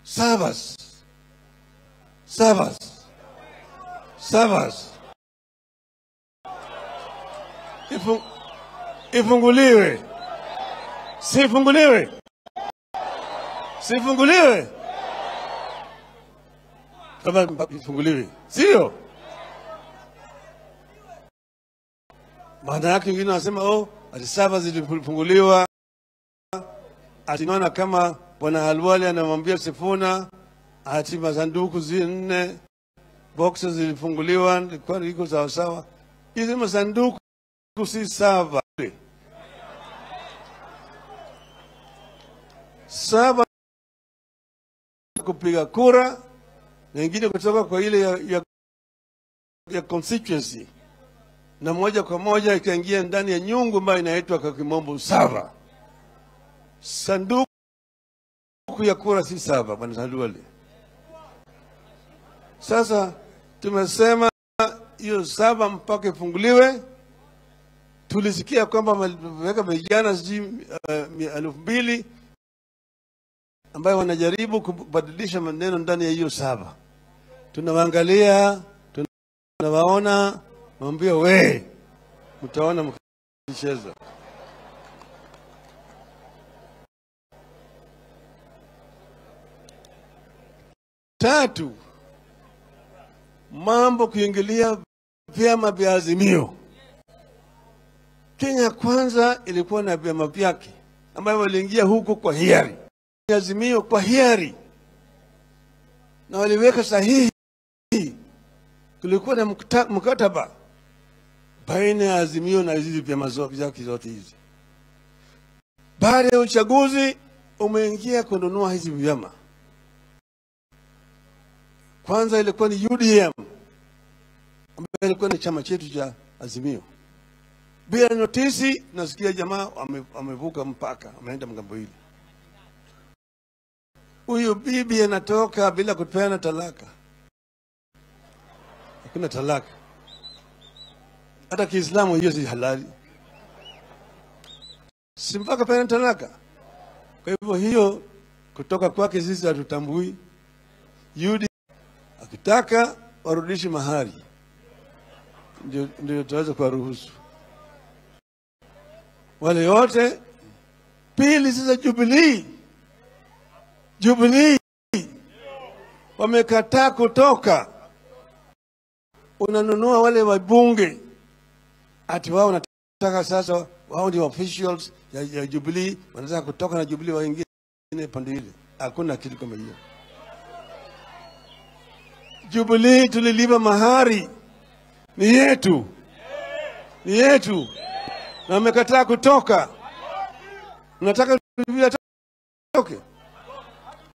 Servers. Servers. Servers. Ifunguliwe. Sifunguliwe. Sifunguliwe. Kama ifunguliwe. Sio? Maana yake wengine wanasema oh, ati servers zilifunguliwa. Ati naona kama Bwana Halwale anamwambia Sifuna ati masanduku 4 boxes zilifunguliwa, ilikuwa iko sawa sawa. Hizi masanduku si saba. Saba kupiga kura na nyingine kutoka kwa ile ya constituency, na moja kwa moja ikaingia ndani ya nyungu ambayo inaitwa kwa kimombo saba. Sanduku ya kura si saba, Bwana Halwale. Sasa tumesema hiyo saba mpaka ifunguliwe. Tulisikia kwamba wameweka vijana sijui 2000 ambayo wanajaribu kubadilisha maneno ndani ya hiyo saba. Tunawaangalia, tunawaona, mwambie we, mtaona mkicheza. Tatu, mambo kuingilia vyama vya Azimio. Kenya Kwanza ilikuwa na vyama vyake ambayo waliingia huko kwa hiari. Azimio kwa hiari. Na waliweka sahihi. Kulikuwa na mkataba baina ya Azimio na hizi vyama zake zote hizi. Baada ya uchaguzi umeingia kununua hizi vyama. Kwanza ilikuwa ni UDM ambayo ilikuwa ni chama chetu cha Azimio. Bila notisi nasikia jamaa amevuka mpaka, ameenda mgambo hili. Huyu bibi anatoka bila kupeana talaka. Hakuna talaka. Hata Kiislamu hiyo si halali. Si mpaka peana talaka. Kwa hivyo hiyo kutoka kwake sisi hatutambui. UDM akitaka warudishi mahari ndio tutaweza kuwaruhusu wale wote. Pili, sasa Jubilee wamekataa kutoka. Unanunua wale wabunge ati wao wanataka sasa, wao ndio officials ya Jubilee, wanataka kutoka na Jubilee waingie pande ile. Hakuna kitu kama hiyo. Jubilee tulilipa mahari, ni yetu, ni yetu, na wamekataa kutoka. Unataka Jubilee atoke?